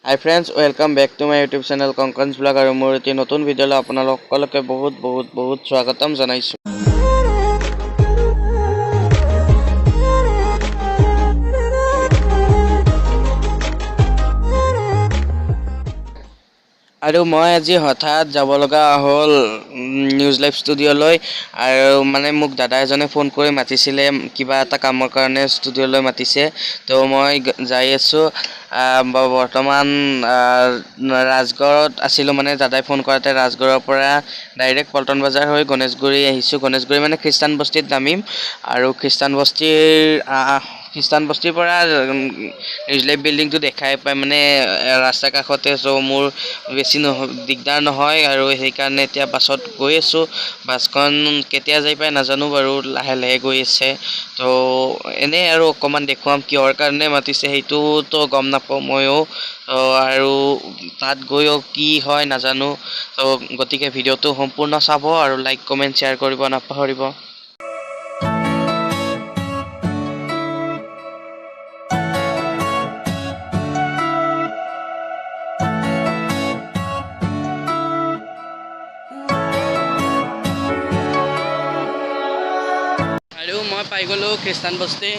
Hi friends, welcome back to my YouTube channel Konkan's blog. আৰু মোৰ এটি নতুন ভিডিঅ'লৈ আপোনালোক সকলোকে বহুত বহুত বহুত স্বাগতম জনাইছোঁ। আৰু মই আজি হঠাৎ যাব লগা হ'ল নিউজ লাইভ ষ্টুডিঅ'লৈ। আৰু মানে মোক দাদা এজনে ফোন কৰি মাতিছিলে, কিবা এটা কামৰ কাৰণে ষ্টুডিঅ'লৈ মাতিছে। তো মই যাই আছোঁ। বৰ্তমান ৰাজগড়ত আছিলোঁ, মানে দাদাই ফোন কৰাতে ৰাজগড়ৰ পৰা ডাইৰেক্ট পল্টন বজাৰ হৈ গণেশগুৰি আহিছোঁ। গণেশগুৰি মানে খ্ৰীষ্টান বস্তিত নামিম আৰু খ্ৰীষ্টান বস্তিৰ পৰা নিউজ লাইভ বিল্ডিংটো দেখাই পায়, মানে ৰাস্তাৰ কাষতে। চ' মোৰ বেছি দিগদাৰ নহয় আৰু সেইকাৰণে এতিয়া বাছত গৈ আছোঁ। বাছখন কেতিয়া যাই পায় নাজানো বাৰু, লাহে লাহে গৈ আছে। তো এনেই আৰু অকণমান দেখুৱাম কিহৰ কাৰণে মাতিছে সেইটোতো গম নাপাওঁ ময়ো, আৰু তাত গৈও কি হয় নাজানো। তো গতিকে ভিডিঅ'টো সম্পূৰ্ণ চাব আৰু লাইক কমেণ্ট শ্বেয়াৰ কৰিব নাপাহৰিব। আৰু মই পাই গ'লোঁ খ্ৰীষ্টান বস্তি,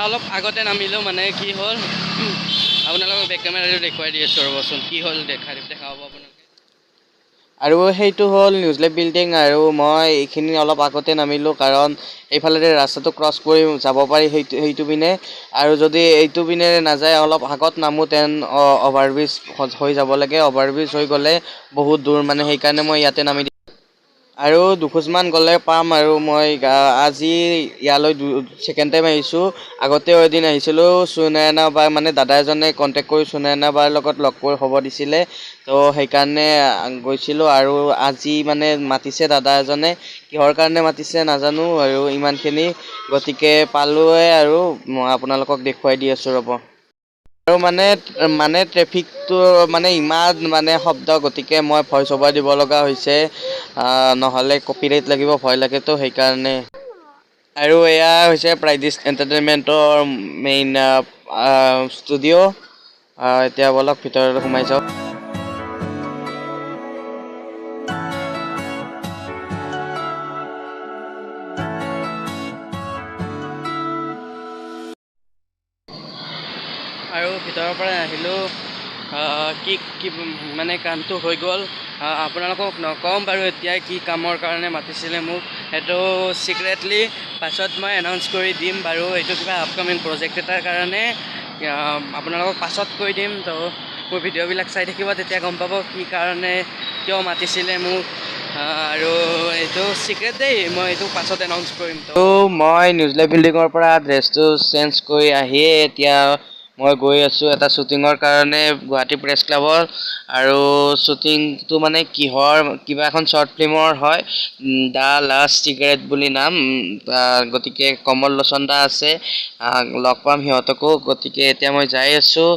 অলপ আগতে নামিলোঁ। মানে কি হ'ল, আপোনালোকক বেক কেমেৰাটো দেখুৱাই দি আছোঁ, ৰ'বচোন কি হ'ল দেখাব আপোনালোকে। আৰু সেইটো হ'ল নিউজ লাইভ বিল্ডিং। আৰু মই এইখিনি অলপ আগতে নামিলোঁ, কাৰণ এইফালেৰে ৰাস্তাটো ক্ৰছ কৰি যাব পাৰি সেইটো পিনে। আৰু যদি এইটো পিনেৰে নাযায় অলপ আগত নামো, তেন অভাৰব্ৰিজ হৈ যাব লাগে। অভাৰব্ৰিজ হৈ গ'লে বহুত দূৰ, মানে সেইকাৰণে মই ইয়াতে নামি দিলোঁ। আৰু দুখোজমান গ'লে পাম। আৰু মই আজি ইয়ালৈ ছেকেণ্ড টাইম আহিছোঁ। আগতেও এদিন আহিছিলোঁ, সুনয়না বা মানে দাদা এজনে কণ্টেক্ট কৰি সুনয়না বাৰ লগত লগ কৰি হ'ব দিছিলে, তো সেইকাৰণে গৈছিলোঁ। আৰু আজি মানে মাতিছে দাদা এজনে, কিহৰ কাৰণে মাতিছে নাজানো আৰু ইমানখিনি। গতিকে পালোঁৱে আৰু মই আপোনালোকক দেখুৱাই দি আছোঁ, ৰ'ব। আৰু মানে মানে ট্ৰেফিকটো মানে ইমান মানে শব্দ, গতিকে মই ভইচ অভাৰ দিব লগা হৈছে, নহ'লে কপিৰাইট লাগিব, ভয় লাগেতো সেইকাৰণে। আৰু এয়া হৈছে প্ৰাইডিছ এণ্টাৰটেইনমেণ্টৰ মেইন ষ্টুডিঅ'। এতিয়া ব'লক ভিতৰত সোমাই যাওঁ। আৰু ভিতৰৰ পৰা আহিলোঁ, কি কি মানে কামটো হৈ গ'ল। আপোনালোকক নকওঁ বাৰু এতিয়া কি কামৰ কাৰণে মাতিছিলে মোক, সেইটো ছিক্ৰেটলি পাছত মই এনাউন্স কৰি দিম বাৰু। এইটো কিবা আপকামিং প্ৰজেক্ট এটাৰ কাৰণে, আপোনালোকক পাছত কৈ দিম। তো মোৰ ভিডিঅ'বিলাক চাই থাকিব, তেতিয়া গম পাব কি কাৰণে কিয় মাতিছিলে মোক। আৰু এইটো ছিক্ৰেট দেই, মই এইটো পাছত এনাউন্স কৰিম। তো মই নিউজ লাইভ বিল্ডিঙৰ পৰা ড্ৰেছটো চেঞ্জ কৰি আহিয়ে এতিয়া মই গৈ আছোঁ এটা শ্বুটিঙৰ কাৰণে গুৱাহাটী প্ৰেছ ক্লাবৰ। আৰু শ্বুটিংটো মানে কিহৰ, কিবা এখন শ্বৰ্ট ফিল্মৰ হয়, the last cigarette বুলি নাম। গতিকে কমল লোচন দা আছে, লগ পাম সিহঁতকো। গতিকে এতিয়া মই যাই আছোঁ।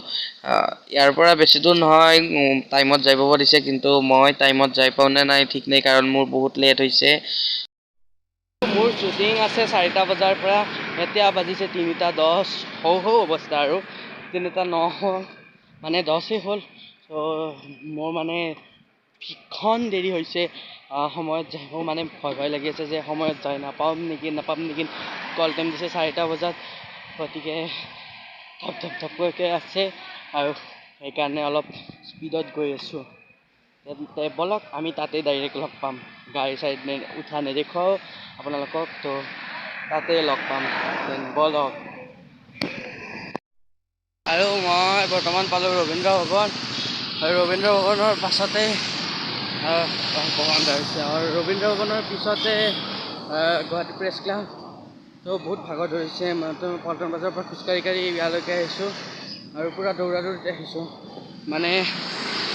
ইয়াৰ পৰা বেছি দূৰ নহয়, টাইমত যাই পাব দিছে, কিন্তু মই টাইমত যাই পাওঁ নে নাই ঠিক নাই, কাৰণ মোৰ বহুত লেট হৈছে। মোৰ শ্বুটিং আছে 4টা বজাৰ পৰা, এতিয়া বাজিছে 3:10, হৌ হৌ অৱস্থা আৰু 3:09 হ'ল, মানে দহেই হ'ল। ত' মোৰ মানে ভীষণ দেৰি হৈছে। সময়ত যাব মানে ভয় ভয় লাগি আছে যে সময়ত যাই নাপাম নেকি, নাপাম নেকি। কল টাইম দিছে 4টা বজাত, গতিকে ধপ ধপ ধপকৈ আছে আৰু সেইকাৰণে অলপ স্পীডত গৈ আছোঁ। তেন্তে ব'লক আমি তাতে ডাইৰেক্ট লগ পাম, গাড়ী চাড়ী উঠা নেদেখুৱাওঁ আপোনালোকক, তো তাতে লগ পাম। দেন ব'লক। আৰু মই বৰ্তমান পালোঁ ৰবীন্দ্ৰ ভৱন। আৰু ৰবীন্দ্ৰ ভৱনৰ পাছতে, হৈছে আৰু ৰবীন্দ্ৰ ভৱনৰ পিছতে গুৱাহাটী প্ৰেছ ক্লাব। তো বহুত ভাগৰ ধৰিছে, মই তো পল্টন বজাৰৰ পৰা খোজকাঢ়ি কাঢ়ি ইয়ালৈকে আহিছোঁ আৰু পূৰা দৌৰা দৌৰিত আহিছোঁ, মানে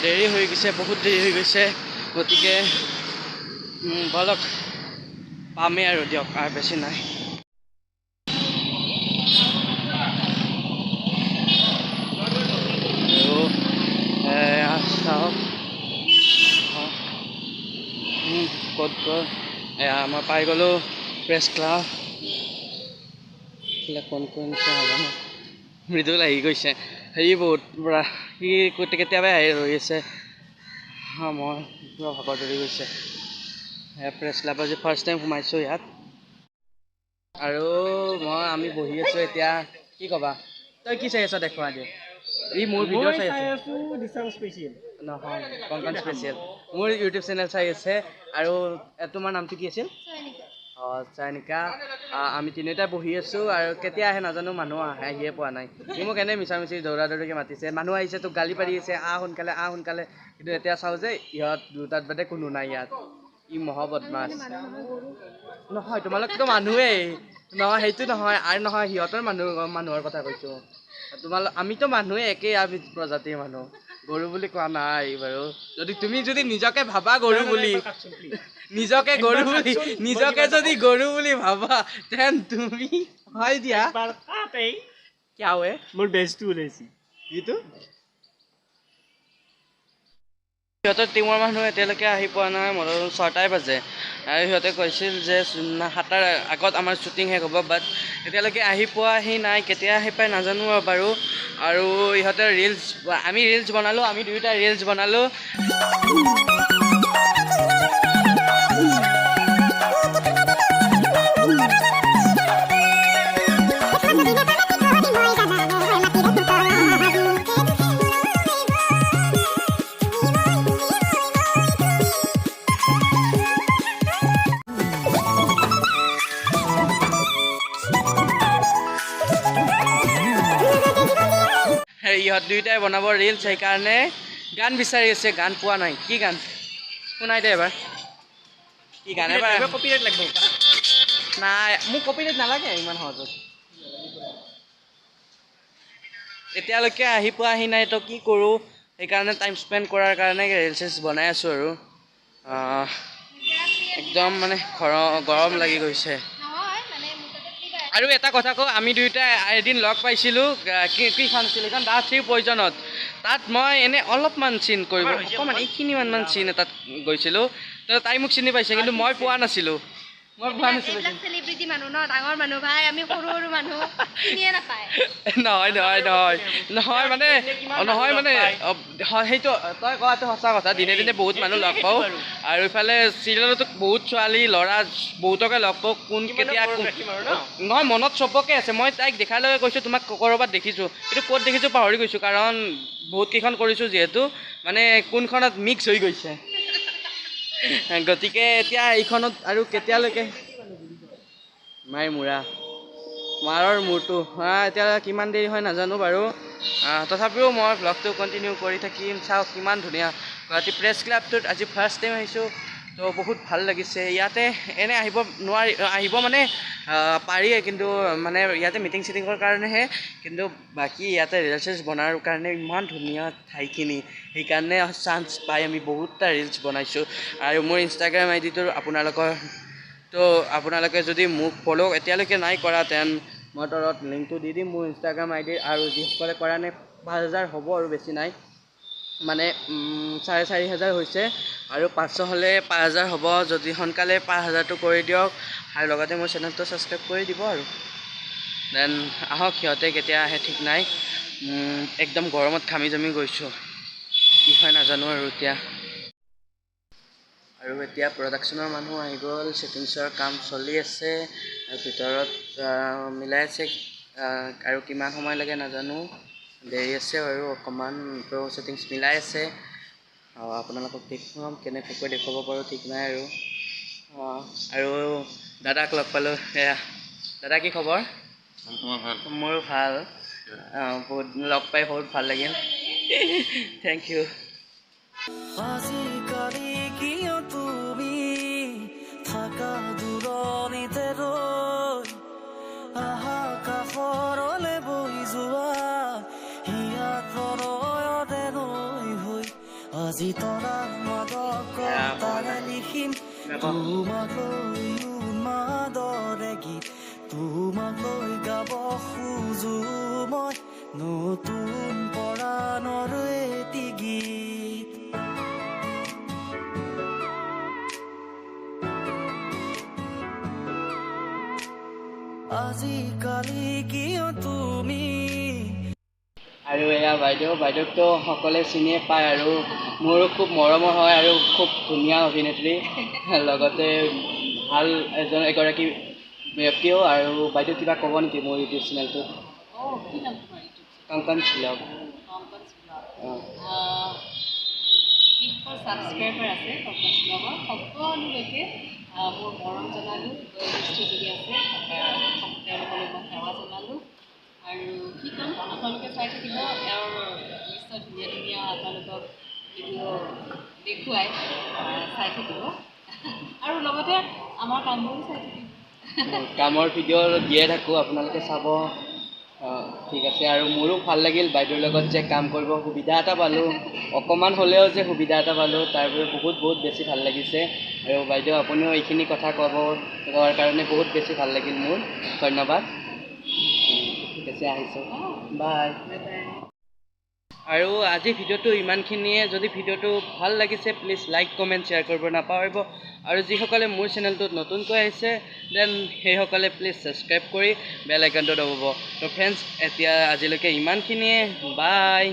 দেৰি হৈ গৈছে, বহুত দেৰি হৈ গৈছে। গতিকে ব'লক পামেই আৰু দিয়ক, আৰু বেছি নাই। আৰু চাওক ক'ত গ'ল। এয়া মই পাই গ'লোঁ প্ৰেছ ক্লাব। কোন কোন নাজানো, মৃদুল আহি গৈছে। হেৰি বহুত পূৰা সি কেতিয়াবাই আহি ৰৈ আছে। মই পূৰা ভাগৰ ধৰি গৈছে। প্ৰেছ ক্লাব আজি ফাৰ্ষ্ট টাইম সোমাইছোঁ ইয়াত। আৰু আমি বহি আছোঁ এতিয়া। কি ক'বা, তই কি চাই আছ দেখুৱা দিয়ে। ই মোৰ ভিডিঅ' চাই আছে নহয়, কংকন স্পেচিয়েল মোৰ ইউটিউব চেনেল চাই আছে। আৰু তোমাৰ নামটো কি আছিল? অঁ, চয়নিকা। আমি তিনিওটাই বহি আছোঁ আৰু কেতিয়া আহে নাজানো, মানুহ আহিয়ে পোৱা নাই। সি মোক এনেই মিছা মিছি দৌৰা দৌৰিকৈ মাতিছে, মানুহ আহিছে তোক গালি পাৰি আছে, আহ সোনকালে আহ সোনকালে। কিন্তু এতিয়া চাওঁ যে ইহঁত দুটাত বাদে কোনো নাই ইয়াত। ই মহা বদমাছ নহয়, তোমালোকতো মানুহেই নহয়, সেইটো নহয় আৰু নহয়, সিহঁতৰ মানুহৰ কথা কৈছোঁ। তোমালোক আমিতো মানুহে একেই, আমি প্ৰজাতিৰ মানুহ, গৰু বুলি কোৱা নাই বাৰু। যদি তুমি যদি নিজকে ভাবা গৰু বুলি, নিজকে গৰু বুলি, নিজকে যদি গৰু বুলি ভাবা তেন তুমি হয় দিয়া। মোৰ বেজটো ওলাইছে যিটো সিহঁতৰ টিমৰ মানুহ এতিয়ালৈকে আহি পোৱা নাই। মোৰ 6টাই বাজে আৰু সিহঁতে কৈছিল যে 7টাৰ আগত আমাৰ শ্বুটিং শেষ হ'ব, বাট এতিয়ালৈকে আহি পোৱাহি নাই। কেতিয়া আহি পায় নাজানো বাৰু। আৰু ইহঁতে ৰিলচ, আমি ৰিলচ বনালোঁ, আমি দুয়োটাই ৰিলচ বনালোঁ। ইহঁত দুয়োটাই বনাব ৰিলচ, সেইকাৰণে গান বিচাৰি আছে, গান পোৱা নাই। কি গান শুনাই দে এবাৰ, কি গান এবাৰ? কপিৰাইট লাগিব নাই, মোক কপিৰাইট নালাগে ইমান সহজত। এতিয়ালৈকে আহি পোৱাহি নাই, তো কি কৰোঁ, সেইকাৰণে টাইম স্পেণ্ড কৰাৰ কাৰণে ৰিলচ চিলচ বনাই আছোঁ। আৰু একদম মানে গৰম লাগি গৈছে। আৰু এটা কথা কওঁ, আমি দুয়োটাই এদিন লগ পাইছিলোঁ, কিখন আছিল সেইখন, দা থ্ৰী পয়জনত। তাত মই এনেই অলপমান চিন কৰিব, অকণমান এইখিনিমান চিন তাত গৈছিলোঁ, তো তাই মোক চিনি পাইছে কিন্তু মই পোৱা নাছিলোঁ। মই পোৱা নাছিলোঁ। নহয় নহয় নহয় নহয় মানে নহয় মানে সেইটো তই কোৱাটো সঁচা কথা। দিনে দিনে বহুত মানুহ লগ পাওঁ আৰু ইফালে চিৰিয়েলতো বহুত ছোৱালী ল'ৰা বহুতকে লগ পাওঁ। কোন কেতিয়া নহয় মনত চবকে আছে। মই তাইক দেখাৰ লগে কৈছোঁ তোমাক ক'ৰবাত দেখিছোঁ, কিন্তু ক'ত দেখিছোঁ পাহৰি গৈছোঁ, কাৰণ বহুত কেইখন কৰিছোঁ যিহেতু, মানে কোনখনত মিক্স হৈ গৈছে। গতিকে এতিয়া এইখনত আৰু কেতিয়ালৈকে মাৰ মূৰা মাৰৰ মূৰটো এতিয়া কিমান দেৰি হয় নাজানো বাৰু। তথাপিও মই ভ্লগটো কণ্টিনিউ কৰি থাকিম। চাওক কিমান ধুনীয়া গুৱাহাটী প্ৰেছ ক্লাবটোত আজি ফাৰ্ষ্ট টাইম আহিছোঁ, তো বহুত ভাল লাগিছে। ইয়াতে এনেই আহিব নোৱাৰি, আহিব মানে পাৰিয়ে, কিন্তু মানে ইয়াতে মিটিং চিটিঙৰ কাৰণেহে, কিন্তু বাকী ইয়াতে ৰিলচ চিলচ বনাৰ কাৰণে ইমান ধুনীয়া ঠাইখিনি, সেইকাৰণে চান্স পাই আমি বহুতটা ৰিলচ বনাইছোঁ। আৰু মোৰ ইনষ্টাগ্ৰাম আই ডিটো আপোনালোকৰ, তো আপোনালোকে যদি মোক ফ'ল' এতিয়ালৈকে নাই কৰা তেন মই তলত লিংকটো দি দিম মোৰ ইনষ্টাগ্ৰাম আই ডিৰ। আৰু যিসকলে কৰা নাই 5000 হ'ব আৰু বেছি নাই, মানে 4500 হৈছে আৰু 500 হ'লে 5000 হ'ব। যদি সোনকালে 5000টো কৰি দিয়ক আৰু লগতে মোৰ চেনেলটো ছাবস্ক্ৰাইব কৰি দিব। আৰু then আহক, সিহঁতে কেতিয়া আহে ঠিক নাই। একদম গৰমত ঘামি জামি গৈছোঁ, কি হয় নাজানো আৰু এতিয়া। আৰু এতিয়া প্ৰডাকশ্যনৰ মানুহ আহি গ'ল, ছেটিংছৰ কাম চলি আছে আৰু ভিতৰত মিলাই আছে। আৰু কিমান সময় লাগে নাজানো, দেৰি আছে বাৰু অকণমান। তো ছেটিংছ মিলাই আছে, আপোনালোকক দেখুৱাম কেনেকৈ দেখুৱাব পাৰোঁ ঠিক নাই। আৰু আৰু দাদাক লগ পালোঁ। এয়া দাদা, কি খবৰ? মোৰো ভাল, বহুত লগ পাই বহুত ভাল লাগিল, thank U. আজিকালি কিয় তুমি থাকা দূৰণিতে ৰৈ, আহা কাষৰলে বৈ যোৱা, হিয়াত প্ৰণয়তে নৈ হৈ, আজি তৰা মাদকতাৰে লিখিম তোমাক লৈ উন্মাদৰে গীত, তোমাক লৈ গাব খোজো মই নতুন পৰাণৰ এটি গীত। আজিকালি কিয় তুমি। আৰু এয়া বাইদেউ। বাইদেউকতো সকলোৱে চিনিয়ে পায় আৰু মোৰো খুব মৰমৰ হয় আৰু খুব ধুনীয়া অভিনেত্ৰী, লগতে ভাল এগৰাকী ব্যক্তিও। আৰু বাইদেউ কিবা ক'ব নেকি মোৰ ইউটিউব চেনেলটোত? অঁ, কি নাম তোমাৰ ইউটিউব? কংকনছ ব্লগ। কংকনছ ব্লগ। অঁ। যিসকল ছাবস্ক্ৰাইবাৰ আছে কংকনছ ব্লগৰ, সকলোলৈকে মোৰ মৰম জনালোঁ। বয়োজ্যেষ্ঠ যদি আছে, তেওঁলোকলৈ মই সেৱা জনালোঁ। আৰু কি ক'ম, আপোনালোকে চাই থাকিব, এওঁৰ নিশ্চয় ধুনীয়া ধুনীয়া আপোনালোকক ভিডিঅ' দেখুৱাই চাই থাকিব আৰু লগতে আমাৰ কামবোৰো চাই থাকিব। কামৰ ভিডিঅ' দিয়ে থাকোঁ, আপোনালোকে চাব। ঠিক আছে। আৰু মোৰো ভাল লাগিল বাইদেউৰ লগত যে কাম কৰিব সুবিধা এটা পালোঁ, অকণমান হ'লেও যে সুবিধা এটা পালোঁ, তাৰ বাবে বহুত বহুত বেছি ভাল লাগিছে। আৰু বাইদেউ আপুনিও এইখিনি কথা ক'ব কোৱাৰ কাৰণে বহুত বেছি ভাল লাগিল মোৰ, ধন্যবাদ। ঠিক আছে, আহিছোঁ, বাই। Bye bye. আৰু আজি ভিডিঅ'টো ইমানখিনিয়ে। যদি ভিডিঅ'টো ভাল লাগিছে, প্লিজ লাইক, কমেণ্ট, শ্বেয়াৰ কৰিব নাপাহৰিব। আৰু যিসকলে মোৰ চেনেলটোত নতুনকৈ আহিছে, then সেইসকলে প্লিজ ছাবস্ক্ৰাইব কৰি বেল আইকনটো দবাব। তো ফ্ৰেণ্ডছ, এতিয়া আজিলৈকে ইমানখিনিয়ে, বাই।